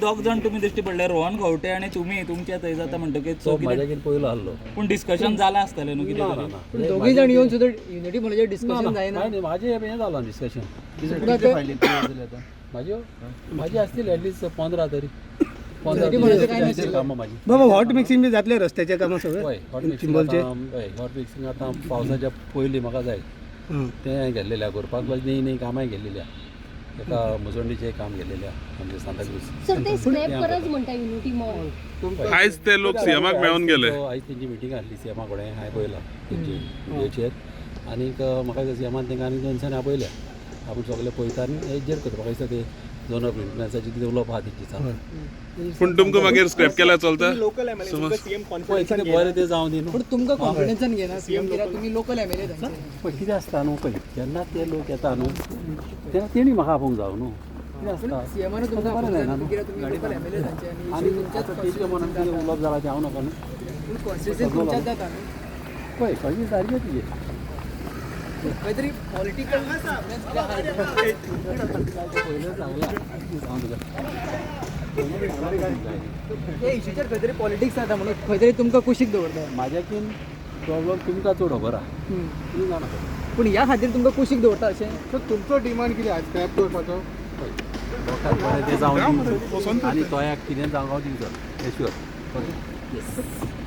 दोग जाण तुमी दिश्टी पडले, रोहन खंवटे आनी तुमी. तुमच्या थंय जाता म्हणटकीच तो म्हाज्याकीन पयलो आहलो. पूण डिस्कशन जालां आसतलें न्हू कितें ना. तरी? ना. पूण दोगूय जाण येवन सुद्दां युनिटी मॉलाचेर डिस्कशन जायना. नाही, माझे हें जालां डिस्कशन. म्हाज्यो म्हाजी आसतील एटलिस्ट 15 तरी, 15 Unity मॉलाचें काय नाशिल्लें. कामां माझी. बाबा, हॉट मिक्सिंग बी जातले रस्त्याच्या कामां हय. सगळें हॉट मिक्सिंग चिंबलचे? हय, हॉट मिक्सिंग आतां पावसाच्या पयलीं म्हाका जाय. हं. तें हांवें घेतलेलें आहा करपाक. प्लस न्ही न्ही कामांय घेतलेली आहा. एका मसंडीचें काम घेतलेलें आहा आमचे सांताक्रूज. सर, ते स्क्रॅप करच म्हणटा युनिटी मॉल. आयज ते लोक सीएमाक मेळोन गेले. आयज तेंची मिटींग आसली सीएमा कडेन. हांवें पळयला तेंची हेचेर. आनीक म्हाका दिसता सीएमान तांकां आनी 2 दिसांनी आपयल्या. आपूण सगळें पळयता आनी हेजेर करता. म्हाका दिसता ते झोन ऑफ इन्फ्लुएन्साचें कितें उलोवप आहा तेंची चालू. पूण तुमकां मागीर स्क्रॅप केल्यार चलता? Local CM. पळय, कितें बरें तें जावं दी न्हू. पूण तुमकां कॉन्फिडन्सान घेना सीएम, कित्याक तुमी लोकल एमएलए तांचे. पळय, कितें आसता न्हू, पळय, जेन्ना ते लोक येता न्हू तेन्ना तेणी म्हाका आपोवंक जावं न्हू. कितें आसता सीएमान तुमकां बरें जायना न्हू. कित्याक तुमी लोकल एमएलए तांचे आनी आनी तुमच्याच आतां तेजे मनान कितें उलोवप जालां तें हांव नाका न्हू. कॉन्स्टिट्युन्सी तुमच्याच जाता न्हू. पळय, कशी सारकें तुजें. खंय तरी पॉलिटिकल. पयलें सांगलां हांव तुका. हे इश्यूचेर खंय तरी पॉलिटिक्स जाता म्हणून खंय तरी तुमकां कुशीक दवरता. म्हाज्याकीन प्रॉब्लम तुमकां चड खबर आहा, तुमी जाणा. पूण ह्या खातीर तुमकां कुशीक दवरता अशें. सो तुमचो डिमांड कितें आज स्क्रॅप दवरपाचो? लोकांक बरें तें जावं दिवचो आनी तोयाक कितें जावं दिवचो, हें शुअर. ओके.